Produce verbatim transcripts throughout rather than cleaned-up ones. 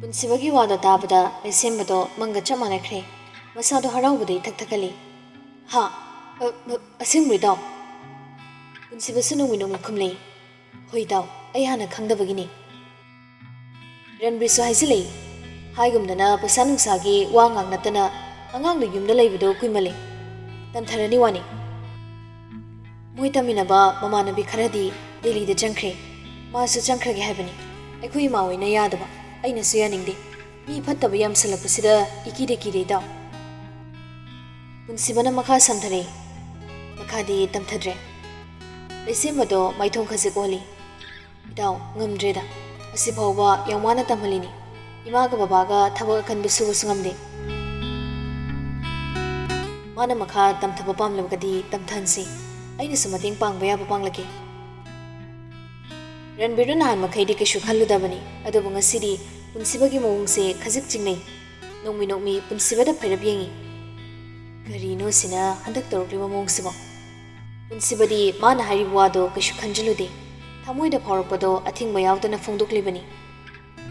ꯄꯨꯟꯁꯤꯕꯒꯤ ꯋꯥꯗꯣ ꯇꯥꯕꯗ ꯂꯩꯁꯦꯝꯕꯗꯣ ꯃꯪꯒ ꯆꯞ ꯃꯥꯟꯅꯈ꯭ꯔꯦ꯫ ꯃꯁꯥꯗꯣ ꯍꯔꯥꯎꯕꯗ ꯏꯊꯛ ꯊꯛꯀꯠꯂꯤ꯫ "ꯍꯥ? ꯑ, ꯑ, ꯑꯁꯦꯡꯕ꯭ꯔꯣ ꯏꯇꯥꯎ?" ꯄꯨꯟꯁꯤꯕꯁꯨ ꯅꯣꯡꯃꯤ ꯅꯣꯡꯃꯤ ꯈꯨꯝꯂꯛꯏ꯫ "ꯍꯣꯏ ꯏꯇꯥꯎ, ꯑꯩ ꯍꯥꯟꯅ ꯈꯪꯗꯕꯒꯤꯅꯤ꯫" ꯔꯟꯕꯤꯔꯁꯨ ꯍꯥꯏꯖꯤꯜꯂꯛꯏ꯫ ꯍꯥꯏꯒꯨꯝꯗꯅ ꯄꯩꯁꯥ ꯅꯨꯡꯁꯥꯒꯤ ꯋꯥ ꯉꯥꯡ ꯅꯠꯇꯅ ꯑꯉꯥꯡꯗ ꯌꯨꯝꯗ ꯂꯩꯕꯗꯣ ꯀꯨꯏꯃꯜꯂꯦ꯫ ꯇꯝꯊꯔꯅꯤ ꯋꯥꯅꯤ꯫ ꯃꯣꯏ ꯇꯝꯃꯤꯟꯅꯕ ꯃꯃꯥꯟꯅꯕꯤ ꯈꯔꯗꯤ ꯗꯦꯜꯂꯤꯗ ꯆꯪꯈ꯭ꯔꯦ꯫ ꯃꯥꯁꯨ ꯆꯪꯈ꯭ꯔꯒꯦ ꯍꯥꯏꯕꯅꯤ꯫ ꯑꯩꯈꯣꯏ ꯏꯃꯥ ꯍꯣꯏꯅ ꯌꯥꯗꯕ, ꯑꯩꯅꯁꯨ ꯌꯥꯅꯤꯡꯗꯦ꯫ ꯃꯤ ꯐꯠꯇꯕ ꯌꯥꯝꯁꯜꯂꯛꯄꯁꯤꯗ ꯏꯀꯤꯗ ꯀꯤꯔꯦ ꯏꯇꯥꯎ꯫ ꯄꯨꯟꯁꯤꯕꯅ ꯃꯈꯥ ꯁꯝꯊꯔꯛꯏ꯫ ꯃꯈꯥꯗꯤ ꯇꯝꯊꯗ꯭ꯔꯦ꯫ ꯂꯩꯁꯦꯝꯕꯗꯣ ꯃꯥꯏꯊꯣꯡ ꯈꯖꯤꯛ ꯑꯣꯜꯂꯤ꯫ "ꯏꯇꯥꯎ, ꯉꯝꯗ꯭ꯔꯦꯗ꯫ ꯑꯁꯤꯐꯥꯎꯕ ꯌꯥꯝ ꯋꯥꯅ ꯇꯝꯍꯜꯂꯤꯅꯤ꯫ ꯏꯃꯥꯒ ꯕꯕꯥꯒ ꯊꯕꯛ ꯑꯀꯟꯕ ꯁꯨꯕꯁꯨ ꯉꯝꯗꯦ꯫ ꯃꯥꯅ ꯃꯈꯥ ꯇꯝꯊꯕ ꯄꯥꯝꯂꯕꯒꯗꯤ ꯇꯝꯊꯍꯟꯁꯤ꯫ ꯑꯩꯅꯁꯨ ꯃꯇꯦꯡ ꯄꯥꯡꯕ ꯌꯥꯕ ꯄꯥꯡꯂꯛꯀꯦ꯫" ꯔꯟꯕꯤꯔꯗꯨ ꯅꯍꯥꯟ ꯃꯈꯩꯗꯤ ꯀꯩꯁꯨ ꯈꯜꯂꯨꯗꯕꯅꯤ, ꯑꯗꯨꯕꯨ ꯉꯁꯤꯗꯤ ꯄꯨꯟꯁꯤꯕꯒꯤ ꯃꯑꯣꯡꯁꯦ ꯈꯖꯤꯛ ꯆꯤꯡꯅꯩ꯫ ꯅꯣꯡꯃꯤ ꯅꯣꯡꯃꯤ ꯄꯨꯟꯁꯤꯕꯗ ꯐꯩꯔꯞ ꯌꯦꯡꯉꯤ꯫ ꯀꯔꯤꯅꯣ ꯁꯤꯅ ꯍꯟꯗꯛ ꯇꯧꯔꯛꯂꯤꯕ ꯃꯑꯣꯡꯁꯤꯕꯣ? ꯄꯨꯟꯁꯤꯕꯗꯤ ꯃꯥꯅ ꯍꯥꯏꯔꯤꯕ ꯋꯥꯗꯣ ꯀꯩꯁꯨ ꯈꯟꯖꯤꯜꯂꯨꯗꯦ꯫ ꯊꯃꯣꯏꯗ ꯐꯥꯎꯔꯛꯄꯗꯣ ꯑꯊꯤꯡꯕ ꯌꯥꯎꯗꯅ ꯐꯣꯡꯗꯣꯛꯂꯤꯕꯅꯤ꯫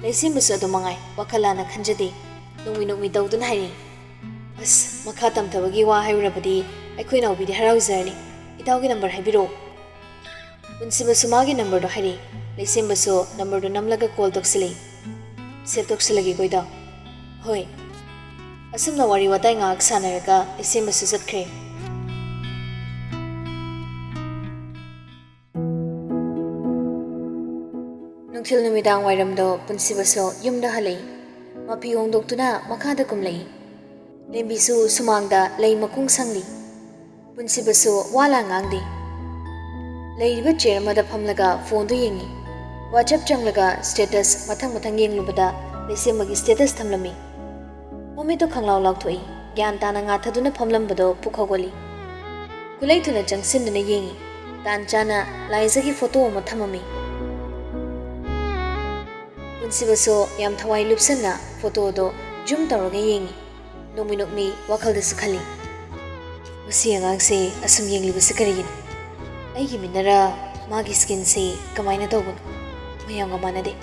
ꯂꯩꯁꯦꯝꯕꯁꯨ ꯑꯗꯨ ꯃꯉꯥꯏ, ꯋꯥꯈꯜ ꯂꯥꯟꯅ ꯈꯟꯖꯗꯦ꯫ ꯅꯣꯡꯃꯤ ꯅꯣꯡꯃꯤ ꯇꯧꯗꯨꯅ ꯍꯥꯏꯔꯤ, "ꯑꯁ, ꯃꯈꯥ ꯇꯝꯊꯕꯒꯤ ꯋꯥ ꯍꯥꯏꯔꯨꯔꯕꯗꯤ ꯑꯩꯈꯣꯏ ꯅꯥꯎꯕꯤꯗꯤ ꯍꯔꯥꯎꯖꯔꯅꯤ꯫ ꯏꯇꯥꯎꯒꯤ ꯅꯝꯕꯔ ꯍꯥꯏꯕꯤꯔꯛꯑꯣ꯫" ꯄꯨꯟꯁꯤꯕꯁꯨ ꯃꯥꯒꯤ ꯅꯝꯕꯔꯗꯣ ꯍꯥꯏꯔꯛꯏ꯫ ꯂꯩꯁꯦꯝꯕꯁꯨ ꯅꯝꯕꯔꯗꯣ ꯅꯝꯂꯒ ꯀꯣꯜ ꯇꯧꯁꯤꯜꯂꯛꯏ꯫ "ꯁꯦꯚ ꯇꯧꯁꯤꯜꯂꯒꯦꯀꯣ ꯏꯇꯥꯎ꯫" "ꯍꯣꯏ꯫" ꯑꯁꯨꯝꯅ ꯋꯥꯔꯤ ꯋꯥꯇꯥꯏ ꯉꯥꯏꯍꯥꯛ ꯁꯥꯟꯅꯔꯒ ꯂꯩꯁꯦꯝꯕꯁꯨ ꯆꯠꯈ꯭ꯔꯦ꯫ ꯅꯨꯡꯊꯤꯜ ꯅꯨꯃꯤꯗꯥꯡ ꯋꯥꯏꯔꯝꯗꯣ ꯄꯨꯟꯁꯤꯕꯁꯨ ꯌꯨꯝꯗ ꯍꯜꯂꯛꯏ꯫ ꯃꯐꯤ ꯍꯣꯡꯗꯣꯛꯇꯨꯅ ꯃꯈꯥꯗ ꯀꯨꯝꯂꯛꯏ꯫ ꯂꯦꯝꯕꯤꯁꯨ ꯁꯨꯃꯥꯡꯗ ꯂꯩ ꯃꯈꯣꯡ ꯁꯪꯂꯤ꯫ ꯄꯨꯟꯁꯤꯕꯁꯨ ꯋꯥ ꯂꯥꯡ ꯉꯥꯡꯗꯦ꯫ ꯂꯩꯔꯤꯕ ꯆꯤꯌꯔ ꯑꯃꯗ ꯐꯝꯂꯒ ꯐꯣꯟꯗꯨ ꯌꯦꯡꯉꯤ꯫ ꯋꯥꯆꯞ ꯆꯪꯂꯒ ꯁ꯭ꯇꯦꯇꯁ ꯃꯊꯪ ꯃꯊꯪ ꯌꯦꯡꯂꯨꯕꯗ ꯂꯩꯁꯦꯝꯕꯒꯤ ꯁ꯭ꯇꯦꯇꯁ ꯊꯝꯂꯝꯃꯤ꯫ ꯃꯃꯤꯠꯇꯨ ꯈꯪꯂꯥꯎ ꯂꯥꯎꯊꯣꯛꯏ꯫ ꯒ꯭ꯌꯥꯟ ꯇꯥꯅ ꯉꯥꯊꯗꯨꯅ ꯐꯝꯂꯝꯕꯗꯣ ꯄꯨꯛ ꯍꯧꯒꯠꯂꯤ꯫ ꯈꯨꯠꯂꯩ ꯊꯨꯅ ꯆꯪꯁꯤꯟꯗꯨꯅ ꯌꯦꯡꯉꯤ꯫ ꯇꯥꯟ ꯆꯥꯅ ꯂꯥꯏꯖꯒꯤ ꯐꯣꯇꯣ ꯑꯃ ꯊꯝꯃꯝꯃꯤ꯫ ꯄꯨꯟꯁꯤꯕꯁꯨ ꯌꯥꯝ ꯊꯋꯥꯏ ꯂꯨꯞꯁꯟꯅ ꯐꯣꯇꯣꯗꯣ ꯖꯨꯝ ꯇꯧꯔꯒ ꯌꯦꯡꯉꯤ꯫ ꯅꯣꯡꯃꯤ ꯅꯣꯡꯃꯤ ꯋꯥꯈꯜꯗꯁꯨ ꯈꯜꯂꯤ, "ꯃꯁꯤ ꯑꯉꯥꯡꯁꯦ ꯑꯁꯨꯝ ꯌꯦꯡꯂꯤꯕꯁꯤ ꯀꯔꯤꯒꯤꯅꯣ? ꯑꯩꯒꯤ ꯃꯤꯠꯅꯔ ꯃꯥꯒꯤ ꯁ꯭ꯀꯤꯟꯁꯦ ꯀꯃꯥꯏꯅ ꯇꯧꯕꯅꯣ? ꯃꯌꯥꯝꯒ ꯃꯥꯟꯅꯗꯦ꯫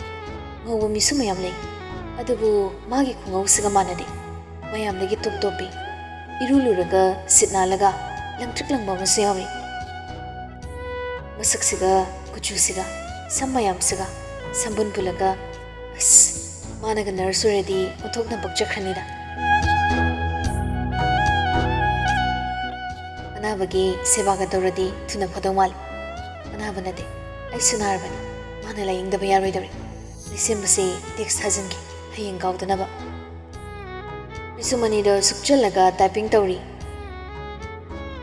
ꯉꯧꯕ ꯃꯤꯁꯨ ꯃꯌꯥꯝ ꯂꯩ꯫ ꯑꯗꯨꯕꯨ ꯃꯥꯒꯤ ꯈꯨꯉꯧꯁꯤꯒ ꯃꯥꯟꯅꯗꯦ꯫ ꯃꯌꯥꯝꯗꯒꯤ ꯇꯣꯞ ꯇꯣꯞꯄꯤ꯫ ꯏꯔꯨ ꯂꯨꯔꯒ ꯁꯤꯠ ꯅꯥꯜꯂꯒ ꯂꯪꯇ꯭ꯔꯤꯛ ꯂꯪꯕ ꯑꯃꯁꯨ ꯌꯥꯎꯏ꯫ ꯃꯁꯛꯁꯤꯒ, ꯀꯨꯆꯨꯁꯤꯒ, ꯁꯝ ꯃꯌꯥꯝꯁꯤꯒ, ꯁꯝꯕꯨꯟ ꯄꯨꯜꯂꯒ, ꯑꯁ, ꯃꯥꯅꯒ ꯅꯔꯁ ꯑꯣꯏꯔꯗꯤ ꯑꯣꯟꯊꯣꯛꯅ ꯄꯛꯆꯈ꯭ꯔꯅꯤꯗ꯫ ꯑꯅꯥꯕꯒꯤ ꯁꯦꯕꯥꯒ ꯇꯧꯔꯗꯤ ꯊꯨꯅ ꯐꯗꯧ ꯃꯥꯜꯂꯤ꯫ ꯑꯅꯥꯕ ꯅꯠꯇꯦ, ꯑꯩꯁꯨ ꯅꯥꯔꯕꯅꯤ꯫ ꯃꯥꯅ ꯂꯥꯌꯦꯡꯗꯕ ꯌꯥꯔꯣꯏꯗꯧꯔꯤ꯫ ꯂꯩꯁꯦꯝꯕꯁꯦ ꯇꯦꯛꯁ ꯊꯥꯖꯤꯟꯒꯦ, ꯍꯌꯦꯡ ꯀꯥꯎꯗꯅꯕ꯫ ꯔꯤꯁꯨꯃꯅꯤꯗꯣ ꯁꯨꯞꯆꯜꯂꯒ ꯇꯥꯏꯄꯤꯡ ꯇꯧꯔꯤ꯫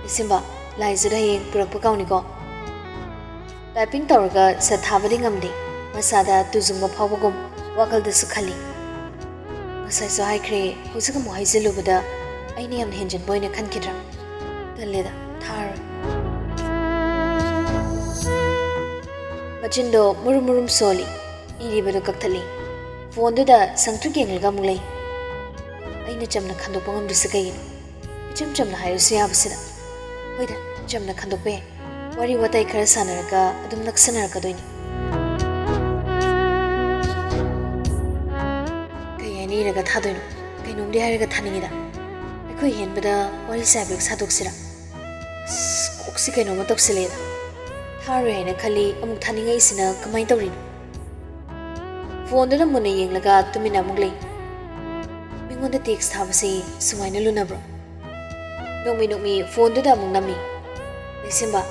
ꯂꯩꯁꯦꯝꯕ, ꯂꯥꯏꯖꯗꯣ ꯍꯌꯦꯡ ꯄꯨꯔꯛꯄ ꯀꯥꯎꯅꯤꯀꯣ꯫ ꯇꯥꯏꯄꯤꯡ ꯇꯧꯔꯒ ꯁꯠ ꯊꯥꯕꯗꯤ ꯉꯝꯗꯦ꯫ ꯃꯁꯥꯗ ꯇꯨꯖꯨꯡꯕ ꯐꯥꯎꯕꯒꯨꯝ ꯋꯥꯈꯜꯗꯁꯨ ꯈꯜꯂꯤ꯫ ꯉꯁꯥꯏꯁꯨ ꯍꯥꯏꯈ꯭ꯔꯦ, ꯍꯧꯖꯤꯛ ꯑꯃꯨꯛ ꯍꯥꯏꯖꯤꯜꯂꯨꯕꯗ ꯑꯩꯅ ꯌꯥꯝꯅ ꯍꯦꯟꯖꯤꯟꯕ ꯑꯣꯏꯅ ꯈꯟꯈꯤꯗ꯭ꯔꯥ? ꯇꯜꯂꯦꯗ, ꯊꯥꯔꯣꯏ꯫ ꯃꯆꯤꯟꯗꯣ ꯃꯨꯔꯨꯝ ꯃꯨꯔꯨꯝ ꯁꯣꯜꯂꯤ꯫ ꯏꯔꯤꯕꯗꯨ ꯀꯛꯊꯠꯂꯤ꯫ ꯐꯣꯟꯗꯨꯗ ꯁꯪꯇ꯭ꯔꯤꯛ ꯌꯦꯡꯂꯒ ꯑꯃꯨꯛ ꯂꯩ꯫ ꯑꯩꯅ ꯆꯝꯅ ꯈꯟꯗꯣꯛꯄ ꯉꯝꯗ꯭ꯔꯤꯁꯦ ꯀꯩꯒꯤꯅꯣ? ꯏꯆꯝ ꯆꯝꯅ ꯍꯥꯏꯔꯁꯨ ꯌꯥꯕꯁꯤꯗ꯫ ꯍꯣꯏꯗ, ꯆꯝꯅ ꯈꯟꯗꯣꯛꯄ ꯌꯥꯏ꯫ ꯋꯥꯔꯤ ꯋꯥꯇꯥꯏ ꯈꯔ ꯁꯥꯟꯅꯔꯒ ꯑꯗꯨꯝ ꯅꯛꯁꯟꯅꯔꯛꯀꯗꯣꯏꯅꯤ꯫ ꯀꯩ ꯍꯥꯏꯅ ꯏꯔꯒ ꯊꯥꯗꯣꯏꯅꯣ? ꯀꯩꯅꯣꯝꯗꯤ ꯍꯥꯏꯔꯒ ꯊꯥꯅꯤꯡꯉꯤꯗ꯫ ꯑꯩꯈꯣꯏ ꯍꯦꯟꯕꯗ ꯋꯥꯔꯤꯁꯦ ꯍꯥꯏꯐꯦꯠ ꯁꯥꯗꯣꯛꯁꯤꯔꯥ? ꯑꯁ, ꯀꯣꯛꯁꯤ ꯀꯩꯅꯣꯝꯃ ꯇꯧꯁꯤꯜꯂꯛꯑꯦꯗ꯫ ꯊꯥꯔꯣꯏ ꯍꯥꯏꯅ ꯈꯜꯂꯤ, ꯑꯃꯨꯛ ꯊꯥꯅꯤꯡꯉꯛꯏꯁꯤꯅ ꯀꯃꯥꯏꯅ ꯇꯧꯔꯤꯅꯣ? ꯐꯣꯟꯗꯨꯗ ꯃꯨꯟꯅ ꯌꯦꯡꯂꯒ ꯇꯨꯃꯤꯟꯅ ꯑꯃꯨꯛ ꯂꯩ꯫ ꯃꯤꯉꯣꯟꯗ ꯇꯦꯛꯁ ꯊꯥꯕꯁꯦ ꯁꯨꯃꯥꯏꯅ ꯂꯨꯅꯕ꯭ꯔꯣ? ꯅꯣꯛꯃꯤ ꯅꯣꯛꯃꯤ ꯐꯣꯟꯗꯨꯗ ꯑꯃꯨꯛ ꯅꯝꯃꯤ꯫ ꯂꯩꯁꯦꯝꯕ,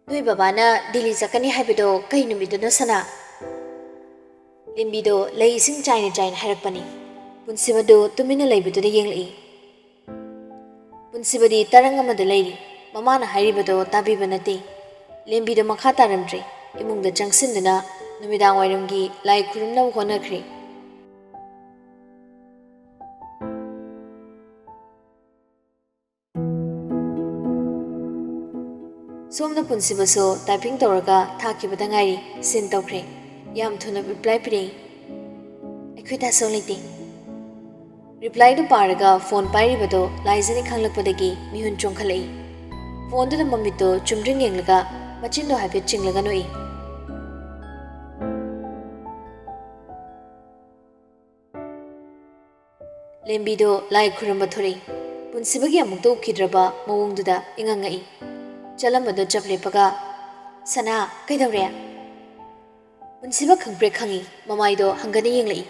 ꯅꯣꯏ ꯕꯕꯥꯅ ꯗꯤꯜꯂꯤ ꯆꯠꯀꯅꯤ ꯍꯥꯏꯕꯗꯣ ꯀꯩ ꯅꯨꯃꯤꯠꯇꯅꯣ ꯁꯅꯥ? ꯂꯦꯝꯕꯤꯗꯣ ꯂꯩ ꯏꯁꯤꯡ ꯆꯥꯏꯅ ꯆꯥꯏꯅ ꯍꯥꯏꯔꯛꯄꯅꯤ꯫ ꯄꯨꯟꯁꯤꯕꯗꯨ ꯇꯨꯃꯤꯟꯅ ꯂꯩꯕꯗꯨꯗ ꯌꯦꯡꯂꯛꯏ꯫ ꯄꯨꯟꯁꯤꯕꯗꯤ ꯇꯔꯪ ꯑꯃꯗ ꯂꯩꯔꯤ꯫ ꯃꯃꯥꯅ ꯍꯥꯏꯔꯤꯕꯗꯣ ꯇꯥꯕꯤꯕ ꯅꯠꯇꯦ꯫ ꯂꯦꯝꯕꯤꯗꯣ ꯃꯈꯥ ꯇꯥꯔꯝꯗ꯭ꯔꯦ꯫ ꯏꯃꯨꯡꯗ ꯆꯪꯁꯤꯟꯗꯨꯅ ꯅꯨꯃꯤꯗꯥꯡ ꯋꯥꯏꯔꯝꯒꯤ ꯂꯥꯏ ꯈꯨꯔꯨꯝꯅꯕ ꯍꯣꯠꯅꯈ꯭ꯔꯦ꯫ ꯁꯣꯝꯗ ꯄꯨꯟꯁꯤꯕꯁꯨ ꯇꯥꯏꯄꯤꯡ ꯇꯧꯔꯒ ꯊꯥꯈꯤꯕꯗ ꯉꯥꯏꯔꯤ, ꯁꯤꯟ ꯇꯧꯈ꯭ꯔꯦ꯫ ꯌꯥꯝ ꯊꯨꯅ ꯔꯤꯄ꯭ꯂꯥꯏ ꯄꯤꯔꯛꯏ꯫ ꯑꯩꯈꯣꯏ ꯗꯥꯁꯣ ꯂꯩꯇꯦ꯫ ꯔꯤꯄ꯭ꯂꯥꯏꯗꯨ ꯄꯥꯔꯒ ꯐꯣꯟ ꯄꯥꯏꯔꯤꯕꯗꯣ ꯂꯥꯏꯖꯅꯤ ꯈꯪꯂꯛꯄꯗꯒꯤ ꯃꯤꯍꯨꯟ ꯆꯣꯡꯈꯠꯂꯛꯏ꯫ ꯐꯣꯟꯗꯨꯗ ꯃꯃꯤꯠꯇꯣ ꯆꯨꯝꯗ꯭ꯔꯤꯡ ꯌꯦꯡꯂꯒ ꯃꯆꯤꯟꯗꯣ ꯍꯥꯏꯐꯦꯠ ꯆꯤꯡꯂꯒ ꯅꯣꯛꯏ꯫ ꯂꯦꯝꯕꯤꯗꯣ ꯂꯥꯏ ꯈꯨꯔꯨꯝꯕ ꯊꯣꯔꯛꯏ꯫ ꯄꯨꯟꯁꯤꯕꯒꯤ ꯑꯃꯨꯛꯇ ꯎꯈꯤꯗ꯭ꯔꯕ ꯃꯑꯣꯡꯗꯨꯗ ꯏꯉꯛ ꯉꯛꯏ꯫ ꯆꯠꯂꯝꯕꯗꯣ ꯆꯞ ꯂꯦꯞꯄꯒ, "ꯁꯅꯥ, ꯀꯩꯗꯧꯔꯦ?" ꯄꯨꯟꯁꯤꯕ ꯈꯪꯄ꯭ꯔꯦꯛ ꯈꯪꯉꯤ, ꯃꯃꯥꯏꯗꯣ ꯍꯪꯒꯠꯅ ꯌꯦꯡꯂꯛꯏ꯫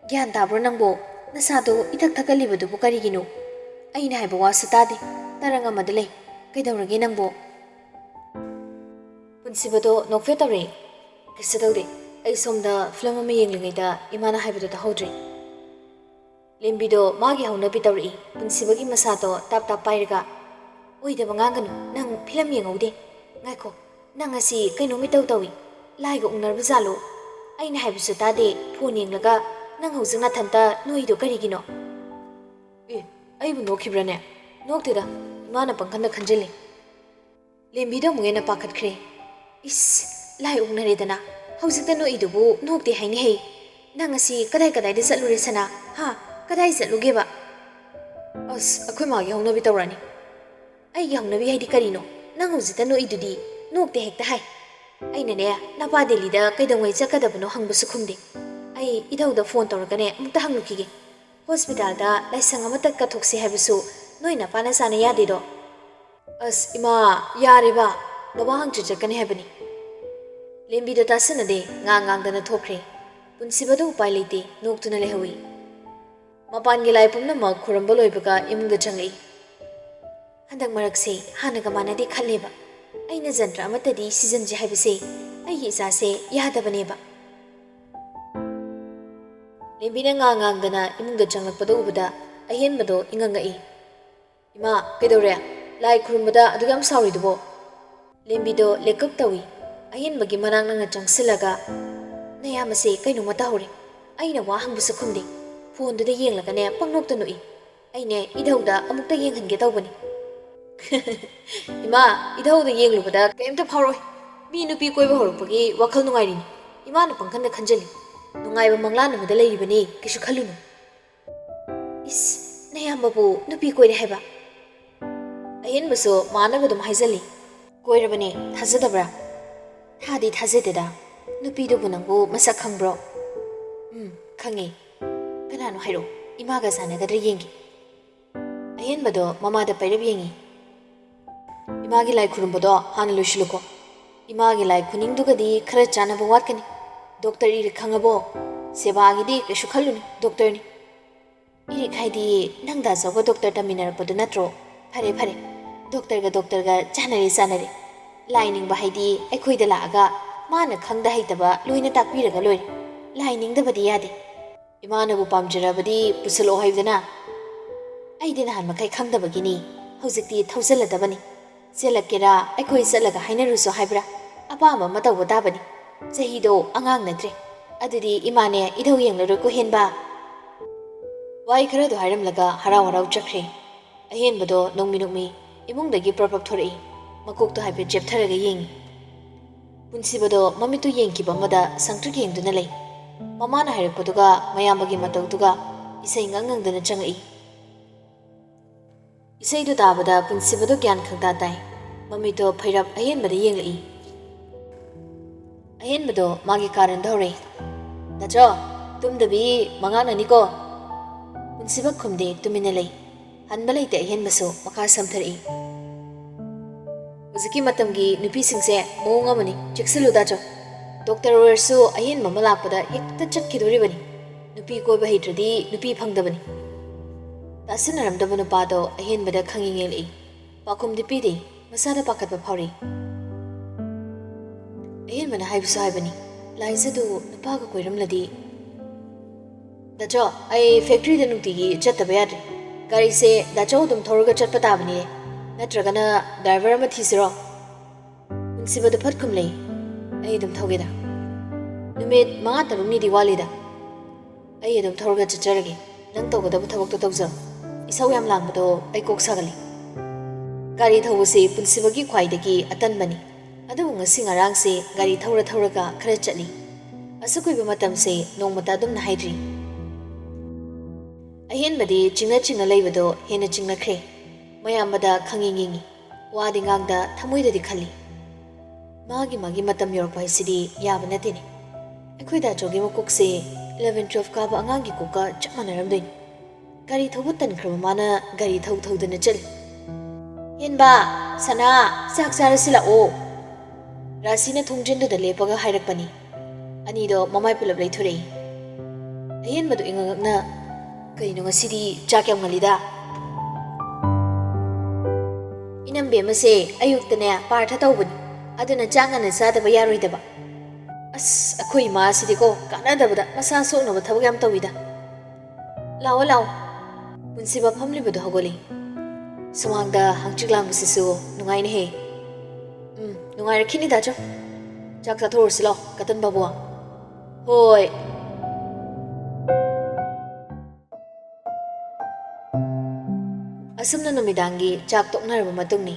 "ꯒ꯭ꯌꯥꯟ ꯇꯥꯕ꯭ꯔꯣ ꯅꯪꯕꯣ? ꯅꯁꯥꯗꯣ ꯏꯊꯛ ꯊꯛꯀꯠꯂꯤꯕꯗꯨꯕꯨ ꯀꯔꯤꯒꯤꯅꯣ? ꯑꯩꯅ ꯍꯥꯏꯕ ꯋꯥꯁꯨ ꯇꯥꯗꯦ, ꯇꯔꯪ ꯑꯃꯗ ꯂꯩ꯫ ꯀꯩꯗꯧꯔꯒꯦ ꯅꯪꯕꯣ?" ꯄꯨꯟꯁꯤꯕꯗꯣ ꯅꯣꯛꯐꯦꯠ ꯇꯧꯔꯛꯏ꯫ "ꯀꯩꯁꯨ ꯇꯧꯗꯦ, ꯑꯩ ꯁꯣꯝꯗ ꯐꯤꯂꯝ ꯑꯃ ꯌꯦꯡꯂꯤꯉꯩꯗ ꯏꯃꯥꯅ ꯍꯥꯏꯕꯗꯣ ꯇꯥꯍꯧꯗ꯭ꯔꯦ꯫" ꯂꯦꯝꯕꯤꯗꯣ ꯃꯥꯒꯤ ꯍꯧꯅꯕꯤ ꯇꯧꯔꯛꯏ, ꯄꯨꯟꯁꯤꯕꯒꯤ ꯃꯁꯥꯗꯣ ꯇꯥꯞ ꯇꯥꯞ ꯄꯥꯏꯔꯒ꯫ "ꯑꯣꯏꯗꯕ ꯉꯥꯡꯒꯅꯨ, ꯅꯪ ꯐꯤꯂꯝ ꯌꯦꯡꯍꯧꯗꯦ꯫ ꯉꯥꯏꯈꯣ, ꯅꯪ ꯑꯁꯤ ꯀꯩꯅꯣꯝ ꯏꯇꯧ ꯇꯧꯏ꯫ ꯂꯥꯏꯒ ꯎꯅꯔꯕ ꯖꯥꯠꯂꯣ? ꯑꯩꯅ ꯍꯥꯏꯕꯁꯨ ꯇꯥꯗꯦ, ꯐꯣꯟ ꯌꯦꯡꯂꯒ ꯅꯪ ꯍꯧꯖꯤꯛ ꯅꯥꯊꯟꯇ ꯅꯣꯏꯗꯣ ꯀꯔꯤꯒꯤꯅꯣ?" "ꯑꯦ, ꯑꯩꯕꯨ ꯅꯣꯛꯈꯤꯕ꯭ꯔꯅꯦ?" "ꯅꯣꯛꯇꯦꯗ, ꯏꯃꯥꯅ ꯄꯪꯈꯟꯗ ꯈꯟꯖꯤꯜꯂꯤ꯫" ꯂꯦꯝꯕꯤꯗꯣ ꯑꯃꯨꯛ ꯍꯦꯟꯅ ꯄꯥꯈꯠꯈ꯭ꯔꯦ꯫ "ꯏꯁ, ꯂꯥꯏ ꯑꯣꯛꯅꯔꯦꯗꯅ, ꯍꯧꯖꯤꯛꯇ ꯅꯣꯛꯏꯗꯨꯕꯨ ꯅꯣꯛꯇꯦ ꯍꯥꯏꯅꯦꯍꯦ꯫ ꯅꯪ ꯑꯁꯤ ꯀꯗꯥꯏ ꯀꯗꯥꯏꯗ ꯆꯠꯂꯨꯔꯦ ꯁꯅꯥ? ꯍꯥ? ꯀꯗꯥꯏ ꯆꯠꯂꯨꯒꯦꯕ?" "ꯑꯁ, ꯑꯩꯈꯣꯏ ꯃꯥꯒꯤ ꯍꯧꯅꯕꯤ ꯇꯧꯔꯛꯑꯅꯤ꯫" "ꯑꯩꯒꯤ ꯍꯧꯅꯕꯤ ꯍꯥꯏꯗꯤ ꯀꯔꯤꯅꯣ? ꯅꯪ ꯍꯧꯖꯤꯛꯇ ꯅꯣꯛꯏꯗꯨꯗꯤ ꯅꯣꯛꯇꯦ ꯍꯦꯛꯇ ꯍꯥꯏ꯫ ꯑꯩꯅꯅꯦ, ꯅꯄꯥ ꯗꯦꯜꯂꯤꯗ ꯀꯩꯗꯧꯉꯩ ꯆꯠꯀꯗꯕꯅꯣ ꯍꯪꯕꯁꯨ ꯈꯨꯝꯗꯦ꯫ ꯑꯩ ꯏꯙꯧꯗ ꯐꯣꯟ ꯇꯧꯔꯒꯅꯦ ꯑꯃꯨꯛꯇ ꯍꯪꯂꯨꯈꯤꯒꯦ꯫ ꯍꯣꯁꯄꯤꯇꯥꯜꯗ ꯂꯥꯏꯁꯪ ꯑꯃꯇ ꯀꯠꯊꯣꯛꯁꯦ ꯍꯥꯏꯕꯁꯨ ꯅꯣꯏ ꯅꯄꯥꯅ ꯆꯥꯅ ꯌꯥꯗꯦꯗꯣ꯫" "ꯑꯁ ꯏꯃꯥ, ꯌꯥꯔꯦꯕ, ꯕꯕꯥ ꯍꯪꯆꯤꯠ ꯆꯠꯀꯅꯤ ꯍꯥꯏꯕꯅꯤ꯫" ꯂꯦꯝꯕꯤꯗꯣ ꯇꯥꯁꯟꯅꯗꯦ, ꯉꯥꯡ ꯉꯥꯡꯗꯅ ꯊꯣꯛꯈ꯭ꯔꯦ꯫ ꯄꯨꯟꯁꯤꯕꯗꯨ ꯎꯄꯥꯏ ꯂꯩꯇꯦ, ꯅꯣꯛꯇꯨꯅ ꯂꯩꯍꯧꯏ꯫ ꯃꯄꯥꯟꯒꯤ ꯂꯥꯏ ꯄꯨꯝꯅꯃꯛ ꯈꯨꯔꯨꯝꯕ ꯂꯣꯏꯕꯒ ꯏꯃꯨꯡꯗ ꯆꯪꯂꯛꯏ꯫ "ꯍꯟꯗꯛ ꯃꯔꯛꯁꯦ ꯍꯥꯟꯅꯒ ꯃꯥꯟꯅꯗꯦ ꯈꯜꯂꯦꯕ꯫ ꯑꯩꯅ ꯖꯟꯇ꯭ꯔ ꯑꯃꯠꯇꯗꯤ ꯁꯤꯖꯟꯁꯦ ꯍꯥꯏꯕꯁꯦ ꯑꯩꯒꯤ ꯏꯆꯥꯁꯦ ꯌꯥꯗꯕꯅꯦꯕ꯫" ꯂꯦꯝꯕꯤꯅ ꯉꯥꯡ ꯉꯥꯡꯗꯅ ꯏꯃꯨꯡꯗ ꯆꯪꯂꯛꯄꯗ ꯎꯕꯗ ꯑꯍꯦꯟꯕꯗꯣ ꯏꯉꯛ ꯉꯛꯏ꯫ "ꯏꯃꯥ, ꯀꯩꯗꯧꯔꯦ? ꯂꯥꯏ ꯈꯨꯔꯨꯝꯕꯗ ꯑꯗꯨꯛ ꯌꯥꯝ ꯁꯥꯎꯔꯤꯗꯨꯕꯣ?" ꯂꯦꯝꯕꯤꯗꯣ ꯂꯦꯀꯛ ꯇꯧꯏ꯫ ꯑꯍꯦꯟꯕꯒꯤ ꯃꯅꯥꯛ ꯅꯛꯅ ꯆꯪꯁꯤꯜꯂꯒ, "ꯅꯌꯥꯝꯕꯁꯦ ꯀꯩꯅꯣꯝꯃ ꯇꯧꯍꯧꯔꯦ꯫ ꯑꯩꯅ ꯋꯥ ꯍꯪꯕꯁꯨ ꯈꯨꯝꯗꯦ꯫ ꯐꯣꯟꯗꯨꯗ ꯌꯦꯡꯂꯒꯅꯦ ꯄꯪꯅꯣꯛꯇ ꯅꯣꯛꯏ꯫ ꯑꯩꯅꯦ ꯏꯙꯧꯗ ꯑꯃꯨꯛꯇ ꯌꯦꯡꯍꯟꯒꯦ ꯇꯧꯕꯅꯤ꯫" "ꯏꯃꯥ, ꯏꯙꯧꯗ ꯌꯦꯡꯂꯨꯕꯗ ꯀꯩꯝꯇ ꯐꯥꯎꯔꯣꯏ꯫ ꯃꯤ ꯅꯨꯄꯤ ꯀꯣꯏꯕ ꯍꯧꯔꯛꯄꯒꯤ ꯋꯥꯈꯜ ꯅꯨꯡꯉꯥꯏꯔꯤꯅꯤ꯫ ꯏꯃꯥꯅ ꯄꯪꯈꯟꯗ ꯈꯟꯖꯜꯂꯤ꯫ ꯅꯨꯡꯉꯥꯏꯕ ꯃꯪꯂꯥꯟ ꯑꯃꯗ ꯂꯩꯔꯤꯕꯅꯤ, ꯀꯩꯁꯨ ꯈꯜꯂꯨꯅꯨ꯫" "ꯏꯁ, ꯅꯌꯥꯝꯕꯕꯨ ꯅꯨꯄꯤ ꯀꯣꯏꯔꯦ ꯍꯥꯏꯕ?" ꯑꯍꯦꯟꯕꯁꯨ ꯃꯥꯟꯅꯕ ꯑꯗꯨꯝ ꯍꯥꯏꯖꯜꯂꯤ꯫ "ꯀꯣꯏꯔꯕꯅꯦ, ꯊꯥꯖꯗꯕ꯭ꯔꯥ?" "ꯊꯥꯗꯤ ꯊꯥꯖꯗꯦꯗ꯫ ꯅꯨꯄꯤꯗꯨꯕꯨ ꯅꯪꯕꯨ ꯃꯁꯛ ꯈꯪꯕ꯭ꯔꯣ?" "ꯎꯝ, ꯈꯪꯉꯦ꯫" "ꯀꯅꯥꯅꯣ ꯍꯥꯏꯔꯛꯑꯣ꯫" ꯏꯃꯥꯒ ꯆꯥꯟꯅꯒꯗ꯭ꯔꯥ ꯌꯦꯡꯒꯦ꯫ ꯑꯍꯦꯟꯕꯗꯣ ꯃꯃꯥꯗ ꯄꯩꯔꯞ ꯌꯦꯡꯉꯤ꯫ "ꯏꯃꯥꯒꯤ ꯂꯥꯏ ꯈꯨꯔꯨꯝꯕꯗꯣ ꯍꯥꯟꯅ ꯂꯣꯏꯁꯤꯜꯂꯨꯀꯣ꯫ ꯏꯃꯥꯒꯤ ꯂꯥꯏ ꯈꯨꯅꯤꯡꯗꯨꯒꯗꯤ ꯈꯔ ꯆꯥꯟꯅꯕ ꯋꯥꯠꯀꯅꯤ꯫ ꯗꯣꯛꯇꯔ ꯏꯔꯤꯛ ꯈꯪꯉꯕꯣ? ꯁꯦꯕꯥꯒꯤꯗꯤ ꯀꯩꯁꯨ ꯈꯜꯂꯨꯅꯨ, ꯗꯣꯛꯇꯔꯅꯤ꯫" "ꯏꯔꯤꯛ ꯍꯥꯏꯗꯤ ꯅꯪ ꯗꯥꯆꯧꯒ ꯗꯣꯛꯇꯔ ꯇꯝꯃꯤꯟꯅꯔꯛꯄꯗꯨ ꯅꯠꯇ꯭ꯔꯣ? ꯐꯔꯦ ꯐꯔꯦ, ꯗꯣꯛꯇꯔꯒ ꯗꯣꯛꯇꯔꯒ ꯆꯥꯟꯅꯔꯦ ꯆꯥꯟꯅꯔꯦ꯫ ꯂꯥꯏ ꯅꯤꯡꯕ ꯍꯥꯏꯗꯤ ꯑꯩꯈꯣꯏꯗ ꯂꯥꯛꯑꯒ ꯃꯥꯅ ꯈꯪꯗ ꯍꯩꯇꯕ ꯂꯣꯏꯅ ꯇꯥꯛꯄꯤꯔꯒ ꯂꯣꯏꯔꯦ꯫ ꯂꯥꯏ ꯅꯤꯡꯗꯕꯗꯤ ꯌꯥꯗꯦ꯫ ꯏꯃꯥꯅꯕꯨ ꯄꯥꯝꯖꯔꯕꯗꯤ ꯄꯨꯁꯜꯂꯛꯑꯣ ꯍꯥꯏꯕꯗꯅ꯫ ꯑꯩꯗꯤ ꯅꯍꯥꯟ ꯃꯈꯩ ꯈꯪꯗꯕꯒꯤꯅꯤ, ꯍꯧꯖꯤꯛꯇꯤ ꯊꯧꯖꯜꯂꯗꯕꯅꯤ꯫ ꯆꯦꯜꯂꯛꯀꯦꯔꯥ, ꯑꯩꯈꯣꯏ ꯆꯠꯂꯒ ꯍꯥꯏꯅꯔꯨꯁꯨ ꯍꯥꯏꯕ꯭ꯔꯥ? ꯑꯄꯥꯝꯕ ꯑꯃ ꯇꯧꯕ ꯇꯥꯕꯅꯤ꯫ ꯆꯍꯤꯗꯣ ꯑꯉꯥꯡ ꯅꯠꯇ꯭ꯔꯦ꯫ ꯑꯗꯨꯗꯤ ꯏꯃꯥꯅꯦ ꯏꯙꯧ ꯌꯦꯡꯂꯔꯣꯏꯀꯣ ꯍꯦꯟꯕ꯫" ꯋꯥꯍꯩ ꯈꯔꯗꯣ ꯍꯥꯏꯔꯝꯂꯒ ꯍꯔꯥꯎ ꯍꯔꯥꯎ ꯆꯠꯈ꯭ꯔꯦ꯫ ꯑꯍꯦꯟꯕꯗꯣ ꯅꯣꯡꯃꯤ ꯅꯣꯡꯃꯤ ꯏꯃꯨꯡꯗꯒꯤ ꯄ꯭ꯔꯞ ꯄ꯭ꯔꯞ ꯊꯣꯔꯛꯏ꯫ ꯃꯀꯣꯛꯇꯣ ꯍꯥꯏꯐꯦꯠ ꯆꯦꯞꯊꯔꯒ ꯌꯦꯡꯉꯤ꯫ ꯄꯨꯟꯁꯤꯕꯗꯣ ꯃꯃꯤꯠꯇꯨ ꯌꯦꯡꯈꯤꯕ ꯑꯃꯗ ꯁꯪꯇ꯭ꯔꯤꯛ ꯌꯦꯡꯗꯨꯅ ꯂꯩ꯫ ꯃꯃꯥꯅ ꯍꯥꯏꯔꯛꯄꯗꯨꯒ ꯃꯌꯥꯝꯕꯒꯤ ꯃꯇꯧꯗꯨꯒ ꯏꯁꯩ ꯉꯪ ꯉꯪꯗꯅ ꯆꯪꯉꯛꯏ꯫ ꯏꯁꯩꯗꯨ ꯇꯥꯕꯗ ꯄꯨꯟꯁꯤꯕꯗꯣ ꯒ꯭ꯌꯥꯟ ꯈꯪꯇꯥ ꯇꯥꯏ꯫ ꯃꯃꯤꯠꯇꯣ ꯐꯩꯔꯞ ꯑꯍꯦꯟꯕꯗ ꯌꯦꯡꯂꯛꯏ꯫ ꯑꯍꯦꯟꯕꯗꯣ ꯃꯥꯒꯤ ꯀꯥꯔꯟꯗ ꯍꯧꯔꯛꯏ꯫ "ꯗꯥꯆꯧ, ꯇꯨꯝꯗꯕꯤ ꯃꯉꯥꯅꯅꯤꯀꯣ꯫" ꯄꯨꯟꯁꯤꯕ ꯈꯨꯝꯗꯦ, ꯇꯨꯃꯤꯟꯅ ꯂꯩ꯫ ꯍꯟꯕ ꯂꯩꯇꯦ, ꯑꯍꯦꯟꯕꯁꯨ ꯃꯈꯥ ꯁꯝꯊꯔꯛꯏ꯫ "ꯍꯧꯖꯤꯛꯀꯤ ꯃꯇꯝꯒꯤ ꯅꯨꯄꯤꯁꯤꯡꯁꯦ ꯃꯑꯣꯡ ꯑꯃꯅꯤ, ꯆꯦꯛꯁꯤꯜꯂꯨ ꯗꯥꯆꯧ꯫ ꯗꯣꯛꯇꯔ ꯑꯣꯏꯔꯁꯨ ꯑꯍꯦꯟꯕ ꯑꯃ ꯂꯥꯛꯄꯗ ꯍꯦꯛꯇ ꯆꯠꯈꯤꯗꯣꯔꯤꯕꯅꯤ꯫ ꯅꯨꯄꯤ ꯀꯣꯏꯕ ꯍꯩꯇ꯭ꯔꯗꯤ ꯅꯨꯄꯤ ꯐꯪꯗꯕꯅꯤ꯫" ꯇꯥꯁꯤꯟꯅꯔꯝꯗꯕ ꯅꯨꯄꯥꯗꯣ ꯑꯍꯦꯟꯕꯗ ꯈꯪꯉꯤ ꯌꯦꯡꯂꯛꯏ꯫ ꯄꯥꯎꯈꯨꯝꯗꯤ ꯄꯤꯗꯦ, ꯃꯁꯥꯗ ꯄꯥꯈꯠꯄ ꯐꯥꯎꯔꯤ꯫ ꯑꯍꯦꯟꯕꯅ ꯍꯥꯏꯕꯁꯨ ꯍꯥꯏꯕꯅꯤ, "ꯂꯥꯏꯖꯗꯨ ꯅꯨꯄꯥꯒ ꯀꯣꯏꯔꯝꯂꯗꯤ꯫" "ꯗꯥꯆꯧ, ꯑꯩ ꯐꯦꯛꯇ꯭ꯔꯤꯗ ꯅꯨꯡꯇꯤꯒꯤ ꯆꯠꯇꯕ ꯌꯥꯗ꯭ꯔꯦ꯫ ꯒꯥꯔꯤꯁꯦ ꯗꯥꯆꯧ ꯑꯗꯨꯝ ꯊꯧꯔꯒ ꯆꯠꯄ ꯇꯥꯕꯅꯤꯅꯦ, ꯅꯠꯇ꯭ꯔꯒꯅ ꯗ꯭ꯔꯥꯏꯚꯔ ꯑꯃ ꯊꯤꯁꯤꯔꯣ?" ꯄꯨꯟꯁꯤꯕꯗꯨ ꯐꯠ ꯈꯨꯝꯂꯛꯏ, "ꯑꯩ ꯑꯗꯨꯝ ꯊꯧꯒꯦꯗ꯫ ꯅꯨꯃꯤꯠ ꯃꯉꯥ ꯇꯔꯨꯛꯅꯤꯗꯤ ꯋꯥꯠꯂꯤꯗ꯫ ꯑꯩ ꯑꯗꯨꯝ ꯊꯧꯔꯒ ꯆꯠꯆꯔꯒꯦ, ꯅꯪ ꯇꯧꯒꯗꯕ ꯊꯕꯛꯇꯣ ꯇꯧꯖꯔꯣ꯫ ꯏꯁꯧ ꯌꯥꯝ ꯂꯥꯡꯕꯗꯣ ꯑꯩ ꯀꯣꯛ ꯁꯥꯒꯠꯂꯤ꯫" ꯒꯥꯔꯤ ꯊꯧꯕꯁꯤ ꯄꯨꯟꯁꯤꯕꯒꯤ ꯈ꯭ꯋꯥꯏꯗꯒꯤ ꯑꯇꯟꯕꯅꯤ꯫ ꯑꯗꯨꯕꯨ ꯉꯁꯤ ꯉꯔꯥꯡꯁꯤ ꯒꯥꯔꯤ ꯊꯧꯔ ꯊꯧꯔꯒ ꯈꯔ ꯆꯠꯂꯤ꯫ ꯑꯁꯨꯛ ꯀꯨꯏꯕ ꯃꯇꯝꯁꯦ ꯅꯣꯡꯃꯇ ꯑꯗꯨꯝꯅ ꯍꯥꯏꯗ꯭ꯔꯤ꯫ ꯑꯍꯦꯟꯕꯗꯤ ꯆꯤꯡꯅ ꯆꯤꯡꯅ ꯂꯩꯕꯗꯣ ꯍꯦꯟꯅ ꯆꯤꯡꯅꯈ꯭ꯔꯦ꯫ ꯃꯌꯥꯝꯕꯗ ꯈꯪꯌꯦꯡ ꯌꯦꯡꯉꯤ꯫ ꯋꯥꯗꯤ ꯉꯥꯡꯗ ꯊꯃꯣꯏꯗꯗꯤ ꯈꯜꯂꯤ, "ꯃꯥꯒꯤ ꯃꯥꯒꯤ ꯃꯇꯝ ꯌꯧꯔꯛꯄ ꯍꯥꯏꯁꯤꯗꯤ ꯌꯥꯕ ꯅꯠꯇꯦꯅꯦ꯫ ꯑꯩꯈꯣꯏ ꯗꯥꯆꯧꯒꯤ ꯃꯀꯣꯛꯁꯦ eleven twelve ꯀꯥꯕ ꯑꯉꯥꯡꯒꯤ ꯀꯣꯛꯀ ꯆꯞ ꯃꯥꯟꯅꯔꯝꯗꯣꯏꯅꯤ꯫ ꯒꯥꯔꯤ ꯊꯧꯕ ꯇꯟꯈ꯭ꯔꯕ ꯃꯥꯅ ꯒꯥꯔꯤ ꯊꯧ ꯊꯧꯗꯅ ꯆꯠꯂꯤ꯫ "ꯍꯦꯟꯕ, ꯁꯅꯥ, ꯆꯥꯛ ꯆꯥꯔꯁꯤ ꯂꯥꯛꯑꯣ," ꯔꯥꯁꯤꯅ ꯊꯣꯡꯖꯤꯟꯗꯨꯗ ꯂꯦꯞꯄꯒ ꯍꯥꯏꯔꯛꯄꯅꯤ꯫ ꯑꯅꯤꯗꯣ ꯃꯃꯥꯏ ꯄꯨꯂꯞ ꯂꯩꯊꯣꯔꯛꯏ꯫ ꯑꯍꯦꯟꯕꯗꯣ ꯏꯉꯛ ꯉꯛꯅ, "ꯀꯩꯅꯣ ꯉꯁꯤꯗꯤ ꯆꯥꯛ ꯌꯥꯝ ꯉꯜꯂꯤꯗ?" "ꯏꯅꯝꯕꯤ ꯑꯃꯁꯦ ꯑꯌꯨꯛꯇꯅꯦ ꯄꯥꯔꯊ ꯇꯧꯕꯅꯤ, ꯑꯗꯨꯅ ꯆꯥꯛ ꯉꯟꯅ ꯆꯥꯗꯕ ꯌꯥꯔꯣꯏꯗꯕ꯫ ꯑꯁ, ꯑꯩꯈꯣꯏ ꯏꯃꯥꯁꯤꯗꯤꯀꯣ ꯀꯥꯟꯅꯗꯕꯗ ꯃꯁꯥ ꯁꯣꯛꯅꯕ ꯊꯕꯛ ꯌꯥꯝ ꯇꯧꯋꯤꯗ꯫ ꯂꯥꯛꯑꯣ ꯂꯥꯛꯑꯣ, ꯄꯨꯟꯁꯤꯕ ꯐꯝꯂꯤꯕꯗꯣ ꯍꯧꯒꯠꯂꯤ꯫ ꯁꯨꯃꯥꯡꯗ ꯍꯪꯆꯤꯠ ꯂꯥꯡꯕꯁꯤꯁꯨ ꯅꯨꯡꯉꯥꯏꯅꯦꯍꯦ꯫ ꯎꯝ, ꯅꯨꯡꯉꯥꯏꯔꯛꯈꯤꯅꯤꯗ꯫ ꯆꯣ, ꯆꯥꯛ ꯆꯥꯊꯣꯛꯎꯔꯁꯤ ꯂꯥꯛꯑꯣ, ꯀꯇꯟ ꯕꯥꯕꯨ꯫ ꯍꯣꯏ꯫" ꯑꯁꯨꯝꯅ ꯅꯨꯃꯤꯗꯥꯡꯒꯤ ꯆꯥꯛ ꯇꯣꯛꯅꯔꯕ ꯃꯇꯨꯡꯅꯤ꯫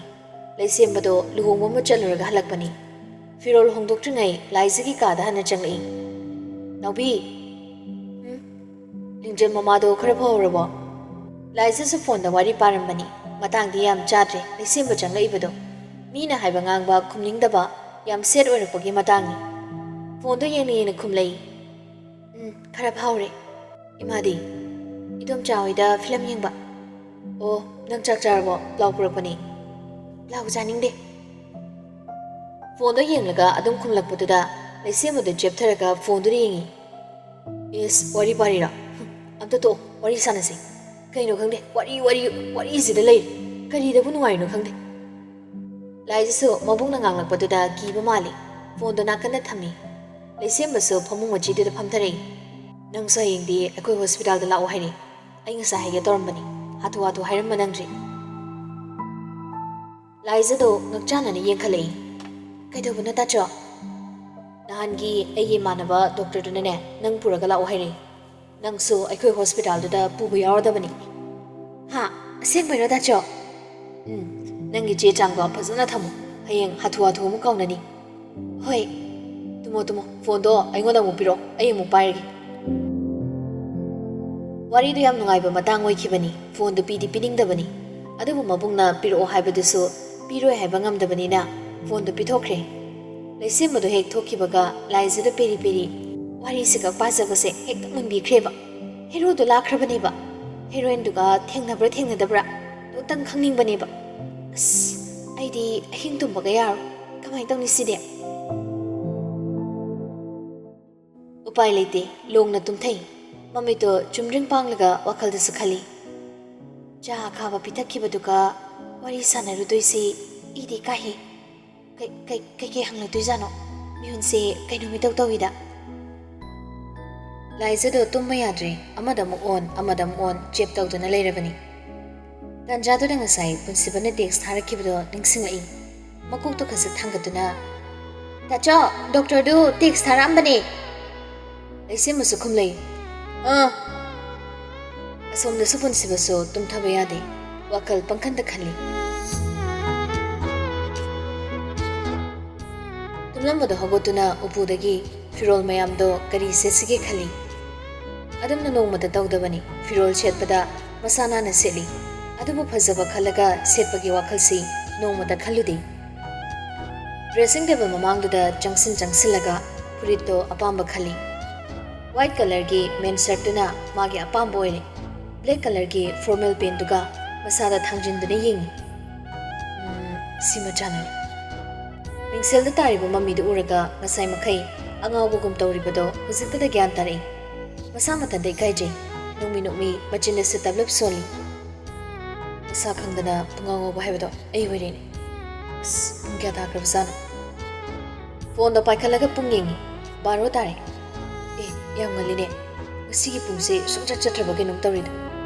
ꯂꯩꯁꯦꯝꯕꯗꯣ ꯂꯨꯍꯣꯡꯕ ꯑꯃ ꯆꯠꯂꯨꯔꯒ ꯍꯜꯂꯛꯄꯅꯤ꯫ ꯐꯤꯔꯣꯜ ꯍꯣꯡꯗꯣꯛꯇ꯭ꯔꯤꯉꯩ ꯂꯥꯏꯖꯒꯤ ꯀꯥꯗ ꯍꯥꯟꯅ ꯆꯪꯂꯛꯏ꯫ "ꯅꯥꯎꯕꯤ꯫" "ꯎꯝ?" "ꯂꯤꯡꯖꯦꯜ ꯃꯃꯥꯗꯣ ꯈꯔ ꯐꯍꯧꯔꯕꯣ?" ꯂꯥꯏꯖꯁꯨ ꯐꯣꯟꯗ ꯋꯥꯔꯤ ꯄꯥꯔꯝꯕꯅꯤ꯫ ꯃꯇꯥꯡꯗꯤ ꯌꯥꯝ ꯆꯥꯗ꯭ꯔꯦ ꯂꯩꯁꯦꯝꯕ ꯆꯪꯂꯛꯏꯕꯗꯣ꯫ ꯃꯤꯅ ꯍꯥꯏꯕ ꯉꯥꯡꯕ ꯈꯨꯝꯅꯤꯡꯗꯕ, ꯌꯥꯝ ꯁꯦꯠ ꯑꯣꯏꯔꯛꯄꯒꯤ ꯃꯇꯥꯡꯅꯤ꯫ ꯐꯣꯟꯗꯣ ꯌꯦꯡꯅ ꯌꯦꯡꯅ ꯈꯨꯝꯂꯛꯏ꯫ "ꯎꯝ, ꯈꯔ ꯐꯥꯎꯔꯦ꯫" "ꯏꯃꯥꯗꯤ?" "ꯏꯗꯣꯝꯆꯥ ꯍꯣꯏꯗ ꯐꯤꯂꯝ ꯌꯦꯡꯕ꯫" "ꯑꯣ, ꯅꯪ ꯆꯥꯛ ꯆꯥꯔꯕꯣ? ꯄ꯭ꯂꯥꯎ ꯄꯨꯔꯛꯄꯅꯤ꯫" "ꯄ꯭ꯂꯥꯎ ꯆꯥꯅꯤꯡꯗꯦ꯫" ꯐꯣꯟꯗꯣ ꯌꯦꯡꯂꯒ ꯑꯗꯨꯝ ꯈꯨꯝꯂꯛꯄꯗꯨꯗ ꯂꯩꯁꯦꯝꯕꯗꯣ ꯆꯦꯞꯊꯔꯒ ꯐꯣꯟꯗꯨꯗ ꯌꯦꯡꯉꯤ꯫ "ꯏꯁ, ꯋꯥꯔꯤ ꯄꯥꯔꯤꯔꯣ? ꯍꯨꯝ, ꯑꯝꯇ ꯇꯣꯛꯑꯣ, ꯋꯥꯔꯤ ꯁꯥꯟꯅꯁꯤ꯫ ꯀꯩꯅꯣ ꯈꯪꯗꯦ, ꯋꯥꯔꯤ, ꯋꯥꯔꯤ, ꯋꯥꯔꯤꯁꯤꯗ ꯂꯩꯔꯤ꯫ ꯀꯔꯤꯗꯕꯨ ꯅꯨꯡꯉꯥꯏꯔꯤꯅꯣ ꯈꯪꯗꯦ꯫" ꯂꯥꯏꯖꯁꯨ ꯃꯕꯨꯡꯅ ꯉꯥꯡꯂꯛꯄꯗꯨꯗ ꯀꯤꯕ ꯃꯥꯜꯂꯤ꯫ ꯐꯣꯟꯗꯣ ꯅꯥꯀꯟꯗ ꯊꯝꯃꯤ꯫ ꯂꯩꯁꯦꯝꯕꯁꯨ ꯐꯃꯨꯡ ꯃꯆꯤꯗꯨꯗ ꯐꯝꯊꯔꯛꯏ꯫ "ꯅꯪꯁꯨ ꯍꯌꯦꯡꯗꯤ ꯑꯩꯈꯣꯏ ꯍꯣꯁꯄꯤꯇꯥꯜꯗ ꯂꯥꯛꯑꯣ ꯍꯥꯏꯔꯛꯏ꯫ ꯑꯩ ꯉꯁꯥꯏ ꯍꯥꯏꯒꯦ ꯇꯧꯔꯝꯕꯅꯤ, ꯍꯥꯊꯨ ꯍꯥꯊꯨ ꯍꯥꯏꯔꯝꯕ ꯅꯪꯗ꯭ꯔꯤ꯫" ꯂꯥꯏꯖꯗꯣ ꯉꯛꯆꯥꯟꯅꯅ ꯌꯦꯡꯈꯠꯂꯛꯏ꯫ "ꯀꯩꯗꯧꯕꯅꯣ ꯇꯥꯆꯧ?" "ꯅꯍꯥꯟꯒꯤ ꯑꯩꯒꯤ ꯏꯃꯥꯟꯅꯕ ꯗꯣꯛꯇꯔꯗꯨꯅꯅꯦ, ꯅꯪ ꯄꯨꯔꯒ ꯂꯥꯛꯑꯣ ꯍꯥꯏꯔꯛꯏ꯫ ꯅꯪꯁꯨ ꯑꯩꯈꯣꯏ ꯍꯣꯁꯄꯤꯇꯥꯜꯗꯨꯗ ꯄꯨꯕ ꯌꯥꯎꯔꯗꯕꯅꯤ꯫" "ꯍꯥ? ꯑꯁꯦꯡꯕꯩꯔꯣ ꯇꯥꯆꯧ?" "ꯎꯝ, ꯅꯪꯒꯤ ꯆꯦ ꯆꯥꯡꯗꯣ ꯐꯖꯅ ꯊꯝꯃꯨ, ꯍꯌꯦꯡ ꯍꯥꯊꯨ ꯍꯥꯊꯨ ꯑꯃꯨꯛ ꯀꯥꯎꯅꯅꯤ꯫" "ꯍꯣꯏ꯫" "ꯇꯨꯝꯃꯣ ꯇꯨꯝꯃꯣ, ꯐꯣꯟꯗꯣ ꯑꯩꯉꯣꯟꯗ ꯑꯃꯨꯛ ꯄꯤꯔꯛꯑꯣ, ꯑꯩ ꯑꯃꯨꯛ ꯄꯥꯏꯔꯒꯦ꯫" ꯋꯥꯔꯤꯗꯨ ꯌꯥꯝ ꯅꯨꯡꯉꯥꯏꯕ ꯃꯇꯥꯡ ꯑꯣꯏꯈꯤꯕꯅꯤ꯫ ꯐꯣꯟꯗꯨ ꯄꯤꯗꯤ ꯄꯤꯅꯤꯡꯗꯕꯅꯤ, ꯑꯗꯨꯕꯨ ꯃꯕꯨꯡꯅ ꯄꯤꯔꯛꯑꯣ ꯍꯥꯏꯕꯗꯨꯁꯨ ꯄꯤꯔꯣꯏ ꯍꯥꯏꯕ ꯉꯝꯗꯕꯅꯤꯅ ꯐꯣꯟꯗꯨ ꯄꯤꯊꯣꯛꯈ꯭ꯔꯦ꯫ ꯂꯩꯁꯦꯝꯕꯗꯣ ꯍꯦꯛ ꯊꯣꯛꯈꯤꯕꯒ ꯂꯥꯏꯖꯗ ꯄꯦꯔꯤ ꯄꯦꯔꯤ ꯋꯥꯔꯤꯁꯤꯒ ꯄꯥꯖꯕꯁꯦ ꯍꯦꯛꯇ ꯃꯨꯟꯕꯤꯈ꯭ꯔꯦꯕ꯫ ꯍꯦꯔꯣꯗꯣ ꯂꯥꯛꯈ꯭ꯔꯕꯅꯦꯕ꯫ ꯍꯦꯔꯣꯏꯟꯗꯨꯒ ꯊꯦꯡꯅꯕ꯭ꯔꯥ ꯊꯦꯡꯅꯗꯕ꯭ꯔꯥ ꯑꯗꯨꯇꯪ ꯈꯪꯅꯤꯡꯕꯅꯦꯕ꯫ ꯑꯁ, ꯑꯩꯗꯤ ꯑꯍꯤꯡ ꯇꯨꯝꯕꯒ ꯌꯥꯔꯣꯏ꯫ ꯀꯃꯥꯏꯅ ꯇꯧꯅꯤ ꯁꯤꯗꯤ? ꯎꯄꯥꯏ ꯂꯩꯇꯦ, ꯂꯣꯡꯅ ꯇꯨꯝꯊꯩ꯫ ꯃꯃꯤꯠꯇꯣ ꯆꯨꯝꯗ꯭ꯔꯤꯡ ꯄꯥꯡꯂꯒ ꯋꯥꯈꯜꯗꯁꯨ ꯈꯜꯂꯤ꯫ ꯆꯥ ꯑꯈꯥꯕ ꯄꯤꯊꯛꯈꯤꯕꯗꯨꯒ ꯋꯥꯔꯤ ꯁꯥꯟꯅꯔꯨꯗꯣꯏꯁꯤ ꯏꯗꯤ ꯀꯥꯏꯍꯦ꯫ ꯀꯩ-, ꯀꯩ-, ꯀꯩꯀꯩ ꯍꯪꯂꯛꯇꯣꯏꯖꯥꯠꯅꯣ? ꯃꯤꯍꯨꯟꯁꯦ ꯀꯩꯅꯣꯝ ꯏꯇꯧ ꯇꯧꯏꯗ꯫ ꯂꯥꯏꯖꯗꯣ ꯇꯨꯝꯕ ꯌꯥꯗ꯭ꯔꯦ꯫ ꯑꯃꯗ ꯑꯃꯨꯛ ꯑꯣꯟ, ꯑꯃꯗ ꯑꯃꯨꯛ ꯑꯣꯟ, ꯆꯦꯞ ꯇꯧꯗꯨꯅ ꯂꯩꯔꯕꯅꯤ꯫ ꯇꯥꯟꯖꯥꯗꯨꯗ ꯉꯁꯥꯏ ꯄꯨꯟꯁꯤꯕꯅ ꯇꯦꯛꯁ ꯊꯥꯔꯛꯈꯤꯕꯗꯣ ꯅꯤꯡꯁꯤꯡꯂꯛꯏ꯫ ꯃꯀꯣꯛꯇꯣ ꯈꯖꯤꯛ ꯊꯥꯡꯒꯠꯇꯨꯅ, "ꯇꯥꯆꯧ, ꯗꯣꯛꯇꯔꯗꯨ ꯇꯦꯛꯁ ꯊꯥꯔꯛꯑꯝꯕꯅꯦ꯫" ꯂꯩꯁꯦꯝꯕꯁꯨ ꯈꯨꯝꯂꯩ꯫ "ꯑꯥ꯫" ꯑꯁꯣꯝꯗꯁꯨ ꯄꯨꯟꯁꯤꯕꯁꯨ ꯇꯨꯝꯊꯕ ꯌꯥꯗꯦ꯫ ꯋꯥꯈꯜ ꯄꯪꯈꯟꯗ ꯈꯜꯂꯤ꯫ ꯇꯨꯝꯂꯝꯕꯗꯣ ꯍꯧꯒꯠꯇꯨꯅ ꯎꯄꯨꯗꯒꯤ ꯐꯤꯔꯣꯜ ꯃꯌꯥꯝꯗꯣ ꯀꯔꯤ ꯁꯦꯠꯁꯤꯒꯦ ꯈꯜꯂꯤ꯫ ꯑꯗꯨꯝꯅ ꯅꯣꯡꯃꯇ ꯇꯧꯗꯕꯅꯤ꯫ ꯐꯤꯔꯣꯜ ꯁꯦꯠꯄꯗ ꯃꯁꯥ ꯅꯥꯟꯅ ꯁꯦꯠꯂꯤ꯫ ꯑꯗꯨꯕꯨ ꯐꯖꯕ ꯈꯜꯂꯒ ꯁꯦꯠꯄꯒꯤ ꯋꯥꯈꯜꯁꯤ ꯅꯣꯡꯃꯇ ꯈꯜꯂꯨꯗꯦ꯫ ꯗ꯭ꯔꯦꯁꯤꯡ ꯇꯦꯕꯜ ꯃꯃꯥꯡꯗꯨꯗ ꯆꯪꯁꯤꯟ ꯆꯪꯁꯤꯜꯂꯒ ꯐꯨꯔꯤꯠꯇꯣ ꯑꯄꯥꯝꯕ ꯈꯜꯂꯤ꯫ ꯋꯥꯏꯠ ꯀꯂꯔꯒꯤ ꯃꯦꯟ ꯁꯔꯠꯇꯨꯅ ꯃꯥꯒꯤ ꯑꯄꯥꯝꯕ ꯑꯣꯏꯔꯦ꯫ ꯕ꯭ꯂꯦꯛ ꯀꯂꯔꯒꯤ ꯐꯣꯔꯃꯦꯜ ꯄꯦꯟꯗꯨꯒ ꯃꯁꯥꯗ ꯊꯥꯡꯖꯤꯟꯗꯨꯅ ꯌꯦꯡꯉꯤ꯫ "ꯎꯝ, ꯁꯤꯃ ꯆꯥꯟꯅꯔꯦ꯫" ꯃꯤꯡꯁꯦꯜꯗ ꯇꯥꯔꯤꯕ ꯃꯃꯤꯗꯨ ꯎꯔꯒ ꯉꯁꯥꯏ ꯃꯈꯩ ꯑꯉꯥꯎꯕꯒꯨꯝ ꯇꯧꯔꯤꯕꯗꯣ ꯍꯧꯖꯤꯛꯇꯗ ꯒ꯭ꯌꯥꯟ ꯇꯥꯔꯛꯏ꯫ ꯃꯁꯥ ꯃꯊꯟꯇ ꯏꯀꯥꯏꯖꯩ꯫ ꯅꯣꯡꯃꯤ ꯅꯣꯡꯃꯤ ꯃꯆꯤꯟꯗꯁꯨ ꯇꯞꯂꯞ ꯁꯣꯜꯂꯤ꯫ ꯃꯁꯥ ꯈꯪꯗꯅ ꯄꯨꯡꯉꯥꯎ ꯉꯥꯎꯕ ꯍꯥꯏꯕꯗꯣ ꯑꯩ ꯑꯣꯏꯔꯦꯅꯦ꯫ ꯑꯁ, ꯄꯨꯡ ꯀꯌꯥ ꯇꯥꯈ꯭ꯔꯕꯖꯥꯠꯅꯣ? ꯐꯣꯟꯗꯣ ꯄꯥꯏꯈꯠꯂꯒ ꯄꯨꯡ ꯌꯦꯡꯉꯤ꯫ ꯕꯥꯔꯣ ꯇꯥꯔꯦ꯫ ꯑꯦ, ꯌꯥꯝ ꯉꯜꯂꯤꯅꯦ꯫ ꯉꯁꯤꯒꯤ ꯄꯨꯡꯁꯦ ꯁꯨꯡꯆꯠ ꯆꯠꯇ꯭ꯔꯕ ꯀꯩꯅꯣꯝ ꯇꯧꯔꯤꯗ꯫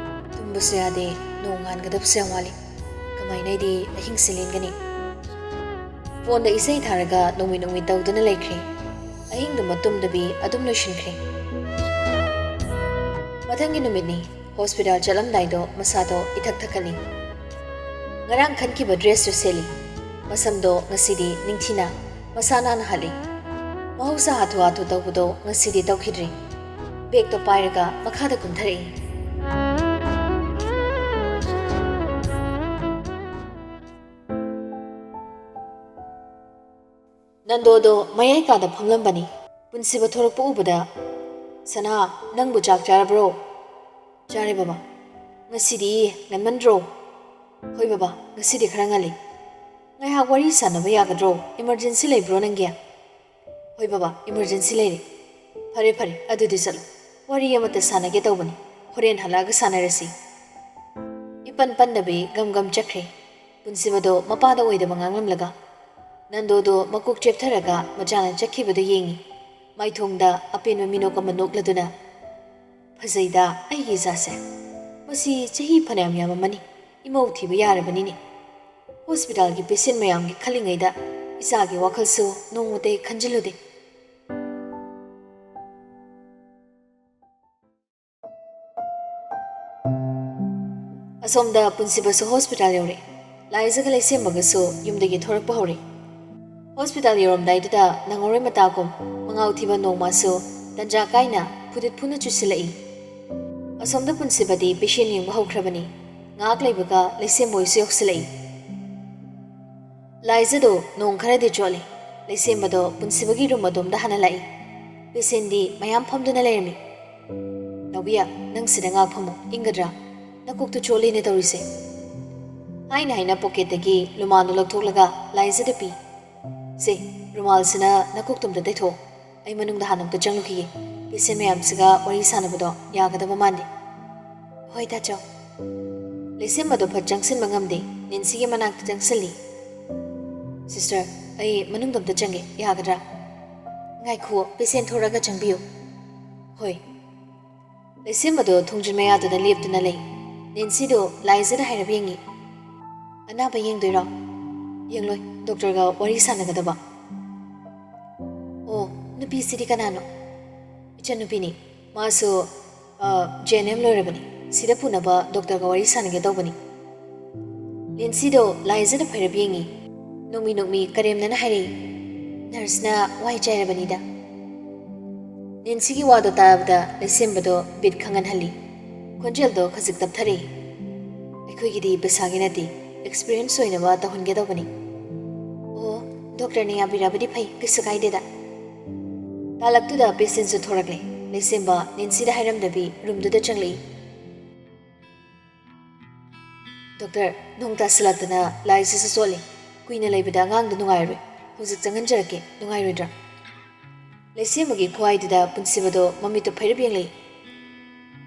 ꯇꯨꯝꯕꯁꯨ ꯌꯥꯗꯦ, ꯅꯣꯡ ꯉꯥꯟꯒꯗꯕꯁꯨ ꯌꯥꯝ ꯋꯥꯠꯂꯤ꯫ ꯀꯃꯥꯏꯅ ꯑꯩꯗꯤ ꯑꯍꯤꯡꯁꯦ ꯂꯦꯟꯒꯅꯤ? ꯐꯣꯟꯗ ꯏꯁꯩ ꯊꯥꯔꯒ ꯅꯣꯡꯃꯤ ꯅꯣꯡꯃꯤ ꯇꯧꯗꯨꯅ ꯂꯩꯈ꯭ꯔꯦ꯫ ꯑꯍꯤꯡꯗꯨꯃ ꯇꯨꯝꯗꯕꯤ ꯑꯗꯨꯝ ꯂꯣꯏꯁꯤꯟꯈ꯭ꯔꯦ꯫ ꯃꯊꯪꯒꯤ ꯅꯨꯃꯤꯠꯅꯤ꯫ ꯍꯣꯁꯄꯤꯇꯥꯜ ꯆꯠꯂꯝꯗꯥꯏꯗꯣ ꯃꯁꯥꯗꯣ ꯏꯊꯛ ꯊꯛꯀꯠꯂꯤ꯫ ꯉꯔꯥꯡ ꯈꯟꯈꯤꯕ ꯗ꯭ꯔꯦꯁꯇꯨ ꯁꯦꯠꯂꯤ꯫ ꯃꯁꯝꯗꯣ ꯉꯁꯤꯗꯤ ꯅꯤꯡꯊꯤꯅ ꯃꯁꯥ ꯅꯥꯟꯅ ꯍꯜꯂꯤ꯫ ꯃꯍꯧꯁꯥ ꯍꯥꯊꯨ ꯍꯥꯊꯨ ꯇꯧꯕꯗꯣ ꯉꯁꯤꯗꯤ ꯇꯧꯈꯤꯗ꯭ꯔꯤ꯫ ꯕꯦꯒꯇꯣ ꯄꯥꯏꯔꯒ ꯃꯈꯥꯗ ꯀꯨꯝꯊꯔꯛꯏ꯫ ꯅꯟꯗꯣꯗꯣ ꯃꯌꯥꯏ ꯀꯥꯗ ꯐꯝꯂꯝꯕꯅꯤ꯫ ꯄꯨꯟꯁꯤꯕ ꯊꯣꯔꯛꯄ ꯎꯕꯗ, "ꯁꯅꯥ, ꯅꯪꯕꯨ ꯆꯥꯛ ꯆꯥꯔꯕ꯭ꯔꯣ?" "ꯆꯥꯔꯦ ꯕꯕꯥ꯫ "ꯉꯁꯤꯗꯤ ꯉꯟꯃꯟꯗ꯭ꯔꯣ?" "ꯍꯣꯏ ꯕꯕꯥ, ꯉꯁꯤꯗꯤ ꯈꯔ ꯉꯜꯂꯤ꯫ ꯉꯥꯏꯍꯥꯛ ꯋꯥꯔꯤ ꯁꯥꯟꯅꯕ ꯌꯥꯒꯗ꯭ꯔꯣ? Emergency ꯂꯩꯕ꯭ꯔꯣ ꯅꯪꯒꯤ?" "ꯍꯣꯏ ꯕꯕꯥ, emergency ꯂꯩꯔꯦ꯫" "ꯐꯔꯦ ꯐꯔꯦ, ꯑꯗꯨꯗꯤ ꯆꯠꯂꯣ꯫ ꯋꯥꯔꯤ ꯑꯃꯇ ꯁꯥꯟꯅꯒꯦ ꯇꯧꯕꯅꯤ, ꯍꯣꯔꯦꯟ ꯍꯜꯂꯛꯑꯒ ꯁꯥꯟꯅꯔꯁꯤ꯫" ꯏꯄꯟ ꯄꯟꯗꯕꯤ ꯒꯝ ꯒꯝ ꯆꯠꯈ꯭ꯔꯦ꯫ ꯄꯨꯟꯁꯤꯕꯗꯣ ꯃꯄꯥꯗ ꯑꯣꯏꯗꯕ ꯉꯥꯡꯂꯝꯂꯒ, ꯅꯟꯗꯣꯗꯣ ꯃꯀꯣꯛ ꯆꯦꯞꯊꯔꯒ ꯃꯆꯥꯅ ꯆꯠꯈꯤꯕꯗꯨ ꯌꯦꯡꯏ꯫ ꯃꯥꯏꯊꯣꯡꯗ ꯑꯄꯦꯟꯕ ꯃꯤꯅꯣꯛ ꯑꯃ ꯅꯣꯛꯂꯗꯨꯅ, "ꯐꯖꯩꯗ ꯑꯩꯒꯤ ꯏꯆꯥꯁꯦ꯫ ꯃꯁꯤ ꯆꯍꯤ ꯐꯅꯌꯥꯝ ꯌꯥꯝꯃꯝꯃꯅꯤ, ꯏꯃꯧ ꯊꯤꯕ ꯌꯥꯔꯕꯅꯤꯅꯦ꯫ ꯍꯣꯁꯄꯤꯇꯥꯜꯒꯤ ꯄꯦꯁꯦꯟ ꯃꯌꯥꯝꯒꯤ ꯈꯜꯂꯤꯉꯩꯗ ꯏꯆꯥꯒꯤ ꯋꯥꯈꯜꯁꯨ ꯅꯣꯡꯃꯇ ꯍꯦꯛ ꯈꯟꯖꯤꯜꯂꯨꯗꯦ꯫" ꯑꯁꯣꯝꯗ ꯄꯨꯟꯁꯤꯕꯁꯨ ꯍꯣꯁꯄꯤꯇꯥꯜ ꯌꯧꯔꯦ꯫ ꯂꯥꯏꯖꯒ ꯂꯩꯁꯦꯝꯕꯒꯁꯨ ꯌꯨꯝꯗꯒꯤ ꯊꯣꯔꯛꯄ ꯍꯧꯔꯦ꯫ ꯍꯣꯁꯄꯤꯇꯥꯜ ꯌꯧꯔꯝꯗꯥꯏꯗꯨꯗ ꯅꯪꯍꯧꯔꯣꯏ ꯃꯇꯥꯒꯨꯝ ꯃꯉꯥꯎ ꯊꯤꯕ ꯅꯣꯡꯃꯁꯨ ꯇꯟꯖꯥ ꯀꯥꯏꯅ ꯐꯨꯗꯤꯠ ꯐꯨꯅ ꯆꯨꯁꯤꯜꯂꯛꯏ꯫ ꯑꯁꯣꯝꯗ ꯄꯨꯟꯁꯤꯕꯗꯤ ꯄꯦꯁꯦꯟ ꯌꯦꯡꯕ ꯍꯧꯈ꯭ꯔꯕꯅꯤ꯫ ꯉꯥꯏꯍꯥꯛ ꯂꯩꯕꯒ ꯂꯩꯁꯦꯝꯕ ꯍꯣꯏꯁꯨ ꯌꯧꯁꯤꯜꯂꯛꯏ꯫ ꯂꯥꯏꯖꯗꯣ ꯅꯣꯡ ꯈꯔꯗꯤ ꯆꯣꯠꯂꯤ꯫ ꯂꯩꯁꯦꯝꯕꯗꯣ ꯄꯨꯟꯁꯤꯕꯒꯤ ꯔꯨꯝ ꯑꯗꯣꯝꯗ ꯍꯥꯟꯅ ꯂꯥꯛꯏ꯫ ꯄꯦꯁꯦꯟꯗꯤ ꯃꯌꯥꯝ ꯐꯝꯗꯨꯅ ꯂꯩꯔꯝꯃꯤ꯫ "ꯅꯥꯎꯕꯤꯌꯥ, ꯅꯪ ꯁꯤꯗ ꯉꯥꯛ ꯐꯝꯃꯨ, ꯏꯪꯒꯗ꯭ꯔꯥ? ꯅꯀꯣꯛꯇꯨ ꯆꯣꯠꯂꯤꯅꯦ ꯇꯧꯔꯤꯁꯦ꯫" ꯍꯥꯏꯅ ꯍꯥꯏꯅ ꯄꯣꯀꯦꯠꯇꯒꯤ ꯂꯨꯃꯥꯟꯗꯨ ꯂꯧꯊꯣꯛꯂꯒ ꯂꯥꯏꯖꯗ ꯄꯤ꯫ "ꯁꯦ, ꯔꯨꯃꯥꯜꯁꯤꯅ ꯅꯀꯣꯛꯇꯣ ꯑꯝꯇ ꯇꯩꯊꯣꯛꯑꯣ꯫ ꯑꯩ ꯃꯅꯨꯡꯗ ꯍꯥꯟꯅ ꯑꯝꯇ ꯆꯪꯂꯨꯈꯤꯒꯦ꯫ ꯄꯦꯁꯦꯟ ꯃꯌꯥꯝꯁꯤꯒ ꯋꯥꯔꯤ ꯁꯥꯟꯅꯕꯗꯣ ꯌꯥꯒꯗꯕ ꯃꯥꯟꯗꯦ꯫" "ꯍꯣꯏ, ꯇꯥꯆꯧ꯫" ꯂꯩꯁꯦꯝꯕꯗꯣ ꯐꯠ ꯆꯪꯁꯤꯟꯕ ꯉꯝꯗꯦ꯫ ꯅꯦꯟꯁꯤꯒꯤ ꯃꯅꯥꯛꯇ ꯆꯪꯁꯤꯜꯂꯤ꯫ "ꯁꯤꯁꯇꯔ, ꯑꯩ ꯃꯅꯨꯡꯗ ꯑꯝꯇ ꯆꯪꯒꯦ, ꯌꯥꯒꯗ꯭ꯔꯥ?" "ꯉꯥꯏꯈꯨꯑꯣ, ꯄꯦꯁꯦꯟ ꯊꯣꯔꯛꯑꯒ ꯆꯪꯕꯤꯌꯨ꯫" "ꯍꯣꯏ꯫" ꯂꯩꯁꯦꯝꯕꯗꯣ ꯊꯣꯡꯖꯤꯟ ꯃꯌꯥꯗꯨꯗ ꯂꯦꯞꯇꯨꯅ ꯂꯩ꯫ ꯅꯦꯟꯁꯤꯗꯣ ꯂꯥꯏꯖꯗ ꯍꯥꯏꯔꯞ ꯌꯦꯡꯉꯤ꯫ "ꯑꯅꯥꯕ ꯌꯦꯡꯗꯣꯏꯔꯣ?" "ꯌꯦꯡꯂꯣꯏ, ꯗꯣꯛꯇꯔꯒ ꯋꯥꯔꯤ ꯁꯥꯟꯅꯒꯗꯕ꯫" "ꯑꯣ, ꯅꯨꯄꯤꯁꯤꯗꯤ ꯀꯅꯥꯅꯣ?" "ꯏꯆꯟꯅꯨꯄꯤꯅꯤ꯫ ꯃꯥꯁꯨ, ꯑ, J N M ꯂꯣꯏꯔꯕꯅꯤ꯫ ꯁꯤꯗ ꯄꯨꯅꯕ ꯗꯣꯛꯇꯔꯒ ꯋꯥꯔꯤ ꯁꯥꯟꯅꯒꯦ ꯇꯧꯕꯅꯤ꯫" ꯅꯦꯟꯁꯤꯗꯣ ꯂꯥꯏꯖꯗ ꯐꯩꯔꯞ ꯌꯦꯡꯉꯤ꯫ ꯅꯣꯛꯃꯤ ꯅꯣꯛꯃꯤ ꯀꯔꯦꯝꯅꯅ ꯍꯥꯏꯔꯛꯏ, "ꯅꯔꯁꯅ ꯋꯥꯏ ꯆꯥꯏꯔꯕꯅꯤꯗ꯫" ꯅꯦꯟꯁꯤꯒꯤ ꯋꯥꯗꯣ ꯇꯥꯕꯗ ꯂꯩꯁꯦꯝꯕꯗꯣ ꯕꯤꯠ ꯈꯪꯍꯟꯍꯜꯂꯤ꯫ ꯈꯣꯟꯖꯦꯜꯗꯣ ꯈꯖꯤꯛ ꯇꯞꯊꯔꯛꯏ꯫ "ꯑꯩꯈꯣꯏꯒꯤꯗꯤ ꯄꯩꯁꯥꯒꯤ ꯅꯠꯇꯦ, ꯑꯦꯛꯁꯄꯤꯔꯤꯌꯦꯟꯁ ꯑꯣꯏꯅꯕ ꯇꯧꯍꯟꯒꯦ ꯇꯧꯕꯅꯤ꯫" "ꯑꯣ, ꯗꯣꯛꯇꯔꯅ ꯌꯥꯕꯤꯔꯕꯗꯤ ꯐꯩ, ꯀꯩꯁꯨ ꯀꯥꯏꯗꯦꯗ꯫" ꯇꯥꯂꯛꯇꯨꯗ ꯄꯦꯁꯦꯟꯁꯨ ꯊꯣꯔꯛꯂꯦ꯫ ꯂꯩꯁꯦꯝꯕ ꯅꯦꯟꯁꯤꯗ ꯍꯥꯏꯔꯝꯗꯕꯤ ꯔꯨꯝꯗꯨꯗ ꯆꯪꯂꯛꯏ꯫ "ꯗꯣꯛꯇꯔ, ꯅꯣꯡ ꯇꯥꯁꯤꯜꯂꯛꯇꯅ ꯂꯥꯏꯁꯤꯁꯨ ꯆꯣꯠꯂꯤ꯫ ꯀꯨꯏꯅ ꯂꯩꯕꯗ ꯑꯉꯥꯡꯗꯣ ꯅꯨꯡꯉꯥꯏꯔꯣꯏ꯫ ꯍꯧꯖꯤꯛ ꯆꯪꯍꯟꯖꯔꯛꯀꯦ, ꯅꯨꯡꯉꯥꯏꯔꯣꯏꯗ꯭ꯔꯥ?" ꯂꯩꯁꯦꯝꯕꯒꯤ ꯈꯨꯍꯥꯏꯗꯨꯗ ꯄꯨꯟꯁꯤꯕꯗꯣ ꯃꯃꯤꯠꯇꯨ ꯐꯩꯔꯞ ꯌꯦꯡꯂꯛꯏ꯫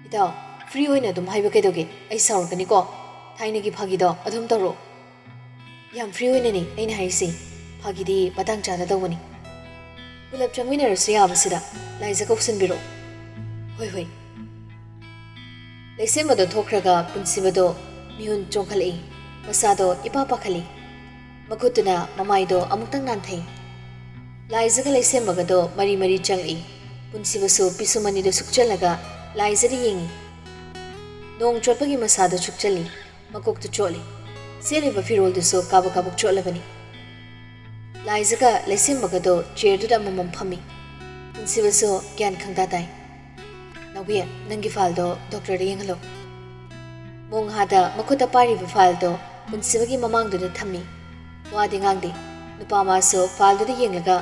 "ꯏꯇꯥꯎ, ꯐ꯭ꯔꯤ ꯑꯣꯏꯅ ꯑꯗꯨꯝ ꯍꯥꯏꯕ ꯀꯩꯗꯧꯒꯦ? ꯑꯩ ꯁꯥꯎꯔꯛꯀꯅꯤꯀꯣ꯫ ꯊꯥꯏꯅꯒꯤ ꯐꯥꯒꯤꯗꯣ ꯑꯗꯨꯝ ꯇꯧꯔꯛꯑꯣ꯫" "ꯌꯥꯝ ꯐ꯭ꯔꯤ ꯑꯣꯏꯅꯅꯤ ꯑꯩꯅ ꯍꯥꯏꯔꯤꯁꯤ꯫ ꯐꯥꯒꯤꯗꯤ ꯃꯇꯥꯡ ꯆꯥꯅ ꯇꯧꯕꯅꯤ꯫" "ꯄꯨꯂꯞ ꯆꯪꯃꯤꯟꯅꯔꯁꯨ ꯌꯥꯕꯁꯤꯗ꯫ ꯂꯥꯏꯖ ꯀꯧꯁꯤꯟꯕꯤꯔꯛꯑꯣ꯫" "ꯍꯣꯏ, ꯍꯣꯏ꯫" ꯂꯩꯁꯦꯝꯕꯗꯣ ꯊꯣꯛꯈ꯭ꯔꯒ ꯄꯨꯟꯁꯤꯕꯗꯣ ꯃꯤꯍꯨꯟ ꯆꯣꯡꯈꯠꯂꯛꯏ꯫ ꯃꯁꯥꯗꯣ ꯏꯄꯥ ꯄꯥꯈꯠꯂꯤ꯫ ꯃꯈꯨꯠꯇꯨꯅ ꯃꯃꯥꯏꯗꯣ ꯑꯃꯨꯛꯇꯪ ꯅꯥꯟꯊꯩ꯫ ꯂꯥꯏꯖꯒ ꯂꯩꯁꯦꯝꯕꯒꯗꯣ ꯃꯔꯤ ꯃꯔꯤ ꯆꯪꯂꯛꯏ꯫ ꯄꯨꯟꯁꯤꯕꯁꯨ ꯄꯤꯁꯨꯝ ꯑꯅꯤꯗꯣ ꯁꯨꯛꯆꯜꯂꯒ ꯂꯥꯏꯖꯗ ꯌꯦꯡꯉꯤ꯫ ꯅꯣꯡ ꯆꯣꯠꯄꯒꯤ ꯃꯁꯥꯗꯣ ꯁꯨꯛꯆꯜꯂꯤ꯫ ꯃꯀꯣꯛꯇꯨ ꯆꯣꯠꯂꯤ꯫ ꯁꯦꯠꯂꯤꯕ ꯐꯤꯔꯣꯜꯗꯨꯁꯨ ꯀꯥꯕꯛ ꯀꯥꯕꯛ ꯆꯣꯠꯂꯕꯅꯤ꯫ ꯂꯥꯏꯖꯒ ꯂꯩꯁꯦꯝꯕꯒꯗꯣ ꯆꯤꯌꯔꯗꯨꯗ ꯑꯃꯃꯝ ꯐꯝꯃꯤ꯫ ꯄꯨꯟꯁꯤꯕꯁꯨ ꯒ꯭ꯌꯥꯟ ꯈꯪꯇꯥ ꯇꯥꯏ꯫ "ꯅꯥꯎꯕꯤ, ꯅꯪꯒꯤ ꯐꯥꯏꯜꯗꯣ ꯗꯣꯛꯇꯔꯗ ꯌꯦꯡꯍꯜꯂꯣ꯫" ꯃꯣꯡꯍꯥꯗ ꯃꯈꯨꯠꯇ ꯄꯥꯏꯔꯤꯕ ꯐꯥꯏꯜꯗꯣ ꯄꯨꯟꯁꯤꯕꯒꯤ ꯃꯃꯥꯡꯗꯨꯗ ꯊꯝꯃꯤ꯫ ꯋꯥꯗꯤ ꯉꯥꯡꯗꯦ꯫ ꯅꯨꯄꯥ ꯃꯥꯁꯨ ꯐꯥꯏꯜꯗꯨꯗ ꯌꯦꯡꯂꯒ,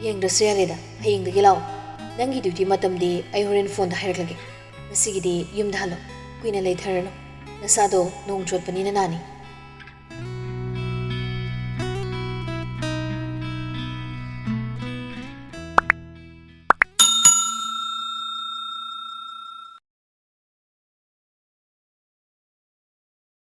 "ꯌꯦꯡꯗ꯭ꯔꯁꯨ ꯌꯥꯔꯦꯗ, ꯍꯌꯦꯡꯗꯒꯤ ꯂꯥꯛꯑꯣ꯫ ꯅꯪꯒꯤ ꯗ꯭ꯌꯨꯇꯤ ꯃꯇꯝꯗꯤ ꯑꯩ ꯍꯣꯔꯦꯟ ꯐꯣꯟꯗ ꯍꯥꯏꯔꯛꯂꯒꯦ꯫ ꯉꯁꯤꯒꯤꯗꯤ ꯌꯨꯝꯗ ꯍꯜꯂꯣ꯫ ꯀꯨꯏꯅ ꯂꯩꯊꯔꯅꯨ꯫ ꯅꯁꯥꯗꯣ ꯅꯣꯡ ꯆꯣꯠꯄꯅꯤꯅ ꯅꯥꯅꯤ꯫"